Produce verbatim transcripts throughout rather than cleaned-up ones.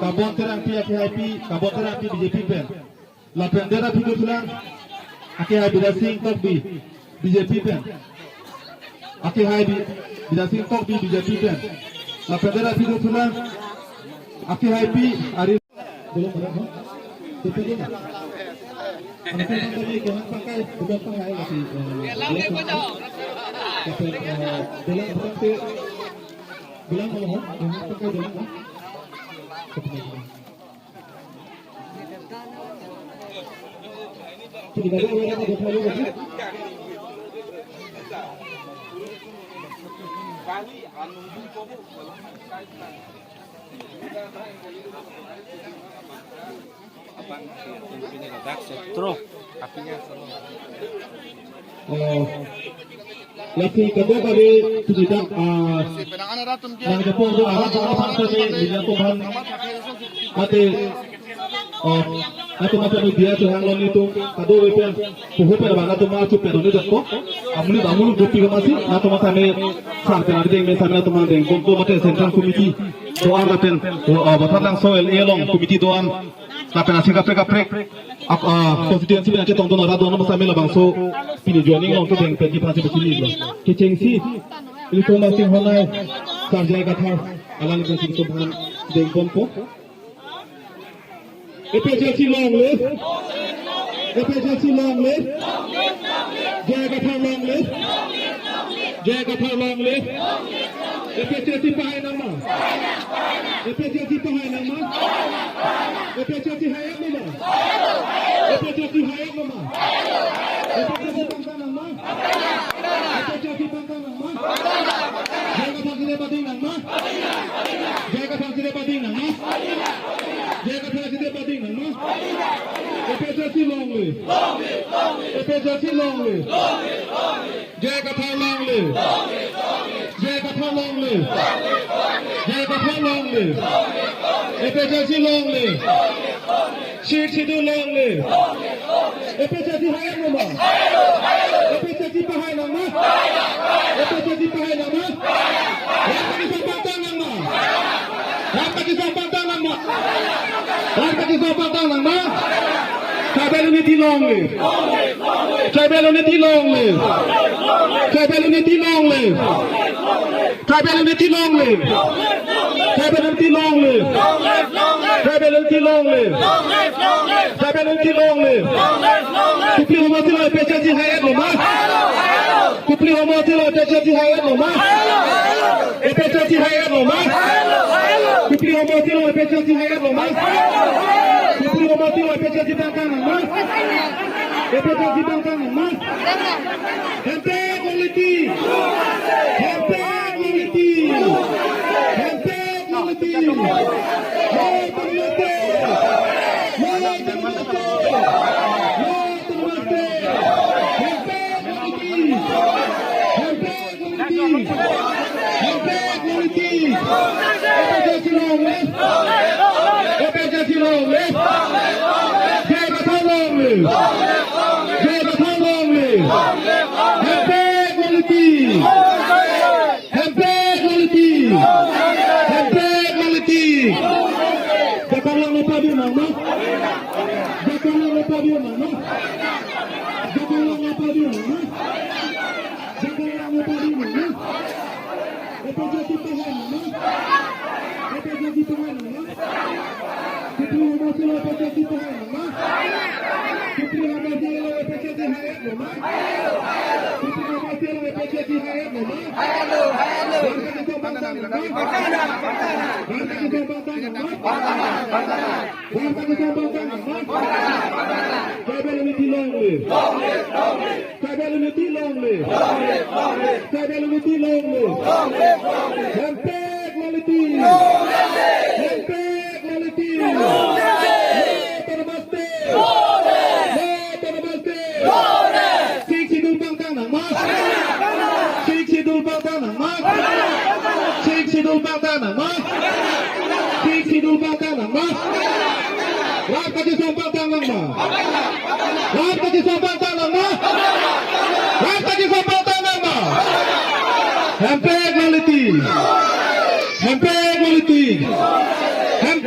Kabon Terangpi, akehaipi Kabon Terangpi, B J P pen. Lapen Dera Phido Thulang, akehai Bidya Sing Tokbi, B J P pen. Akehai Bi-, Bidya Sing Tokbi, B J P pen. Lapen Dera Phido Thulang, akehaipi Ari. Belum ada, no? Itu dia. Anak yang pakai, jangan pakai, bukan pakai lagi, eh, dia pakai. Tapi, eh, bilang bukan pe-, bilang kalau mau, jangan pakai, bilang, no? Tidak ada orang yang pakai lagi. Oh, lasi kadokave pini dak, ah, nangkepon do arat arat aphan kami, nelitum aphan mate, oh, nangtum mate media chehang lo nelitum kadokave pen, puhu pen abang nangtum mate chupet doni dakpo, amuli damul gopi kamasi, nangtum mate me sar pen adeng me sar nangtum adeng, bongko mate Central Committee do-an lapen, oh, Baithalangso L A along committee do-an. Lapen asing kaprek kaprek, ap-, ah, constituency pen chetongdun arat do-an masa me labangso pini joining along kedeng pen kipasi besi lo. Kechengsi, ilitum Marsing Honai, Sanjay Kathar, alangli pen si ilitum aphan dengponpo. A P H L C long live. A P H L C long live. J I Kathar long live. J I Kathar long live. A P H L C pahai nangma. A P H L C pahai nangma. A P H L C hai-et nangma. A P H L C hai-et nangma. A P H L C pangkang nangma. A P H L C pangkang nangma. J I Kathar si de pading nangma. J I Kathar si de pading nangma. J I Kathar si de pading nangma. A P H L C long live. A P H L C long live. J I Kathar long live. J I Kathar long live. J I Kathar long live. A P H L C long live. Sixth Schedule long live. A P H L C hai-et nangma. A P H L C pahai nangma. A P H L C pahai nangma. Rat kachesong pangkang nangma. Rat kachesong pangkang nangma. Rat kachesong pangkang nangma. Tribal unity long live. Tribal unity long live. Tribal unity long live. Tribal unity long live. Tribal unity long live. Tribal unity long live. Tribal unity long live. Kopili homosi lo A P H L C hai-et nangma. Kopili homosi lo A P H L C hai-et nangma. A P H L C hai-et nangma. Kopili homosi lo A P H L C hai-et nangma. Kopili homosi lo A P H L C pangkang nangma. A P H L C pangkang nangma. Hemprek longletin. Hemprek longletin. Hemprek longletin. Longletin. Longletin. Longletin. Hemprek longletin. Hemprek longletin. Hemprek longletin. A P H L C long live. A P H L C long live. J I Kathar long live. J I Kathar long live. Hemprek longletin. Hemprek longletin. Hemprek longletin. Jakong lang lo pabir nangma. Jakong lang lo pabir nangma. Jakong lang lo pabir nangma. Jakong lang lo pabir nangma. A P H L C pahai nangma. A P H L C pahai nangma. Kopili homosi lo A P H L C pahai nangma. Kopili homosi lo A P H L C hai-et nangma. Kopili homosi lo A P H L C hai-et nangma. Rat kachesong pangkang nangma. Rat kachesong pangkang nangma. Rat kachesong pangkang nangma. Tribal unity long live. Tribal unity long live. Tribal unity long live. Hemprek longletin. Hemprek longletin. No to namaste. No to namaste. Sixth Schedule pangkang nangma. Sixth Schedule pangkang nangma. Sixth Schedule pangkang nangma. Sixth Schedule pangkang nangma. Rat kachesong pangkang nangma. Rat kachesong pangkang nangma. Rat kachesong pangkang nangma. Hemprek longletin. Hemprek longletin. Hem-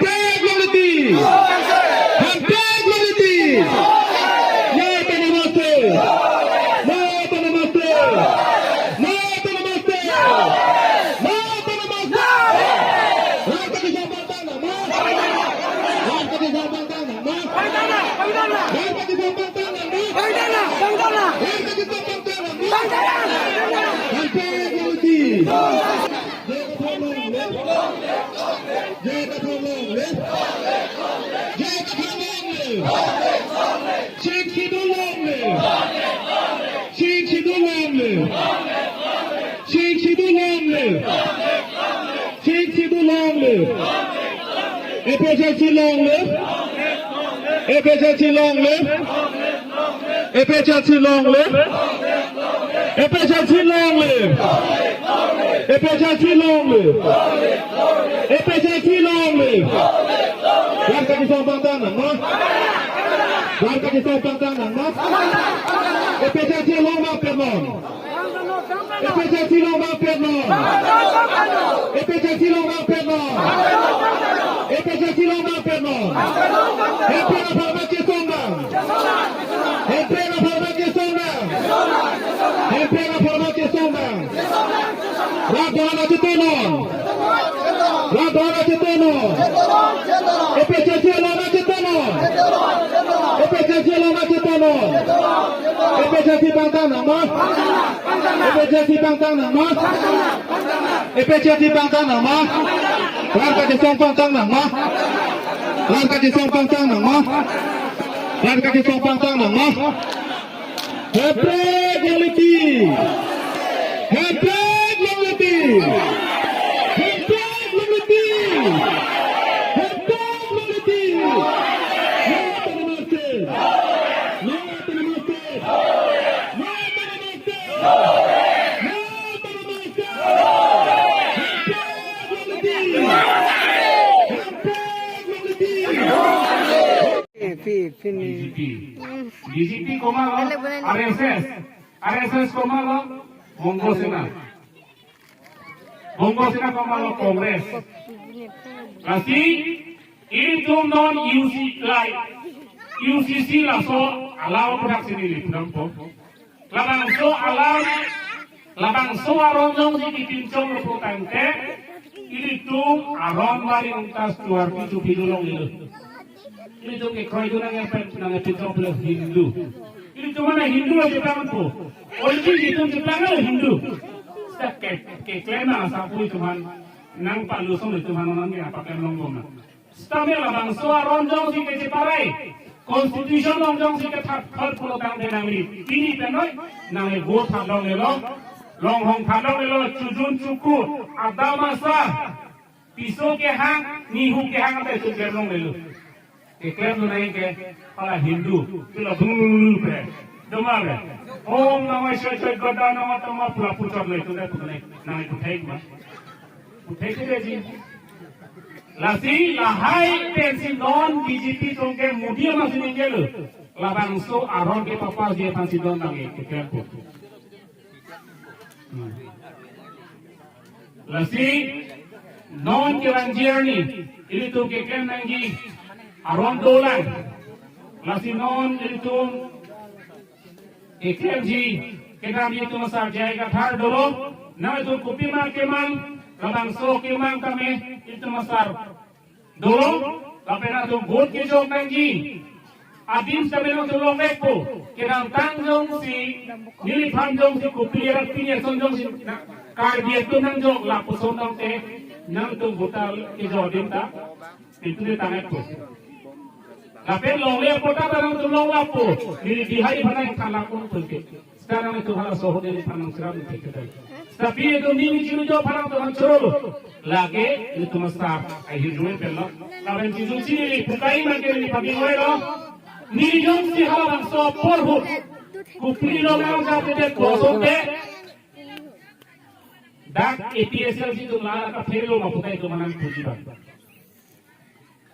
Hashtag unity. No autonomous state. No autonomous state. No autonomous state. No autonomous state. Rajya Sabha tang nangma. Rajya Sabha tang nangma. Rajya Sabha tang nangma. Rajya Sabha tang nangma. Hashtag unity. J Kathar long live. J Kathar long live. J Kathar long live. Sixth Schedule long live. Sixth Schedule long live. Sixth Schedule long live. Sixth Schedule long live. A P H L C long live. A P H L C long live. A P H L C long live. A P H L C long live. A P H L C long live. A P H L C long live. Rajya Sabha tang nangma. Rajya Sabha tang nangma. A P H L C along bangpet non. A P H L C along bangpet non. A P H L C along bangpet non. A P H L C along bangpet non. Hemprek apharman chesong nang. Hemprek apharman chesong nang. Hemprek apharman chesong nang. Rat doan acheton non. Rat doan acheton non. A P H L C along acheton non. A P H L C along acheton non. A P H L C bang tang nangma. A P H L C bang tang nangma. A P H L C bang tang nangma. Rajya Sabha tang nangma. Rajya Sabha tang nangma. Rajya Sabha tang nangma. Hemprek unity. Hemprek unity. Hemprek unity. Hemprek unity. No autonomous state. No autonomous state. No autonomous state. No autonomous state. Hemprek unity. Hemprek unity. Eh, pi, pini. B J P. B J P komat lo, R S S. R S S komat lo, Bongo Sena. Bongo Sena komat lo, Congress. Lasi, ilitum non U C C, like, U C C laso alam produk sini li pudampo. Labangso alam, labangso aron jongsi kepinchong lo putangte, ilitum aron barim ta stuar pi chupi dulong ilo. Ilitum kekroi dun nangkepin, nangkepinchong pule Hindu. Ilitum mana Hindu aja bang po. Origin ilitum cheplang lo Hindu. Seta ke, keklem nang asap pu ilitum aphan, nangpalusong ilitum aphan nang ke apa klem longbom nang. Sitame labangso aron jongsi kecheparai, Constitution along jongsi kethat thot pulotangte nangli pini penoi, nangli vote thadlonglelo, longhong thadlonglelo, chojun chokut, adam asar, piso kehang, nihu kehang ante chuklem longlelo. Keklem lo nang ke, hala Hindu, pilo bulu pe. Doma pe. Om Namah Shivaya, Shivaya, Goda Namah Tama, pula puchot lo itum dai putne, nangli puthek ma. Puthek ke ji. Lasi lahai pensi non B J P tong ke Modi amat si ningjelo. Labangso aron ke papaji aphan si don nang ke tempo. Hmm. Lasi non kevangji arni ilitum keklem nangji aron dolang. Lasi non ilitum keklemji, kedamji itum asar J I Kathar dolo, nangtum kopima kemang, labangso kemang tame itum asar dolo, lapen nangtum vote kejok nangji. Adim sitame nangtum longvekpo, kedamtang jongsi, neliphan jongsi, kopili arat pini ason jongsi, Karbi atum nangjok lapuson tangte, nangtum vote kejok adim ta. Pintu de tangvekpo. Lapen longle apot ta nangtum longvekpo. Neli Bihari aphan nang thanlak un pun ke. Sekarang itu hala sohor neli aphan nang seram ke kedai. Tapi itu neli churu jo aphan nangtum choro. Lake nelitum asar ahi rue pelo. Lapen churu chiri pukai makin neli pagi lo. Neli jongsi halabangso apor hu. Kopilo nang jate de koson de. Dak A P H L C atum la ka phelo ma pukai atum nang puji bang.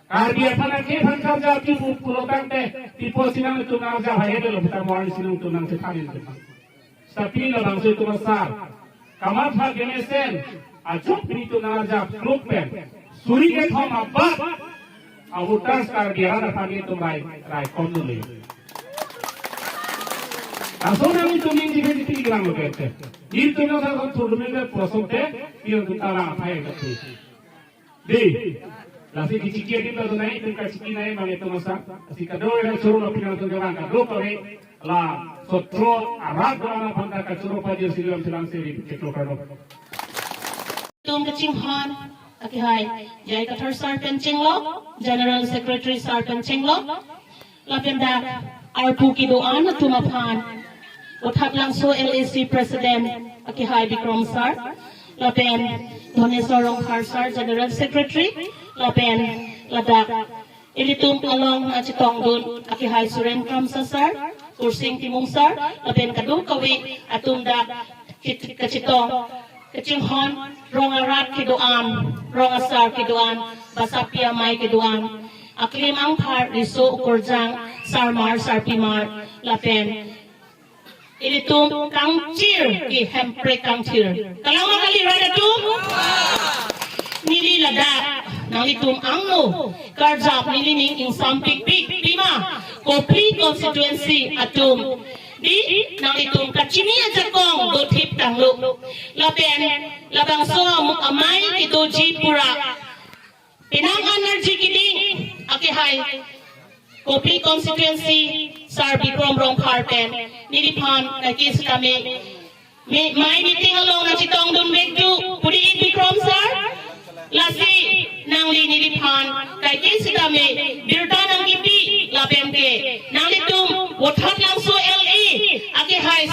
Karbi aphan akhei aphan karjap pu pulotangte, tipo si nangtum nang arjap hai helo, putar moral si nangtum nang chethan in. Tapi labangso itum asar, kamatha kemesen, ajok pini itum nang arjap kluk pen, suri kethom abat, Avoters Karbi arat aphan nelitum rai, raikom dunlo. Laso nangtum ning jike jiti kelang lo kete. Nelitum nasa thurdumin le posong te, nelitum ta lang aphai kete. Dei, lasi kechiki adim ta donai, itum kachiki nai mane itum asa. Lasi kadokave choro lo pinang tum kelang kadokave la sotro arat do-an aphan ta kachoro pajirsi lam silang seri cheklo kano. Tum kachinghon, akihai, J I Kathar sir pen chenglok, General Secretary sir pen chenglok, lapen dak arpu kedo-an atum aphan, Vothatlangso L A C President, akihai Bikram sir, lapen Dhoneswar Rongphar sir, General Secretary, lapen ladak ilitum along nangchetongdun, akihai Suren Kramsa sir, Kursing Timung sir, lapen kadokave atum dak kit-, kachetong, kachinghon, rong arat kedo-an, rong asar kedo-an, basapi amei kedo-an, aklim angphar, riso ukorjang, sarmar, sarpimar, lapen ilitum kangchir ke Hemprek kangthir. Kalang ma kali rat atum? Neli ladak nanglitum angno karjap neli ning ingsampikpik, pima Kopili constituency atum. Dei, nanglitum kachini ajakong dothip tanglo. Lapen labangso am-, amei kedoji pura. Penang an arji keding, akihai Kopili constituency sir Bikram Rongphar pen neliphan kaike sitame, me-, mei meeting along nangchetongdun vek tu, pudi Bikram sir. Lasi nangli neliphan kaike sitame birta nangkipi lapen ke nanglitum Vothatlangso L A, akihai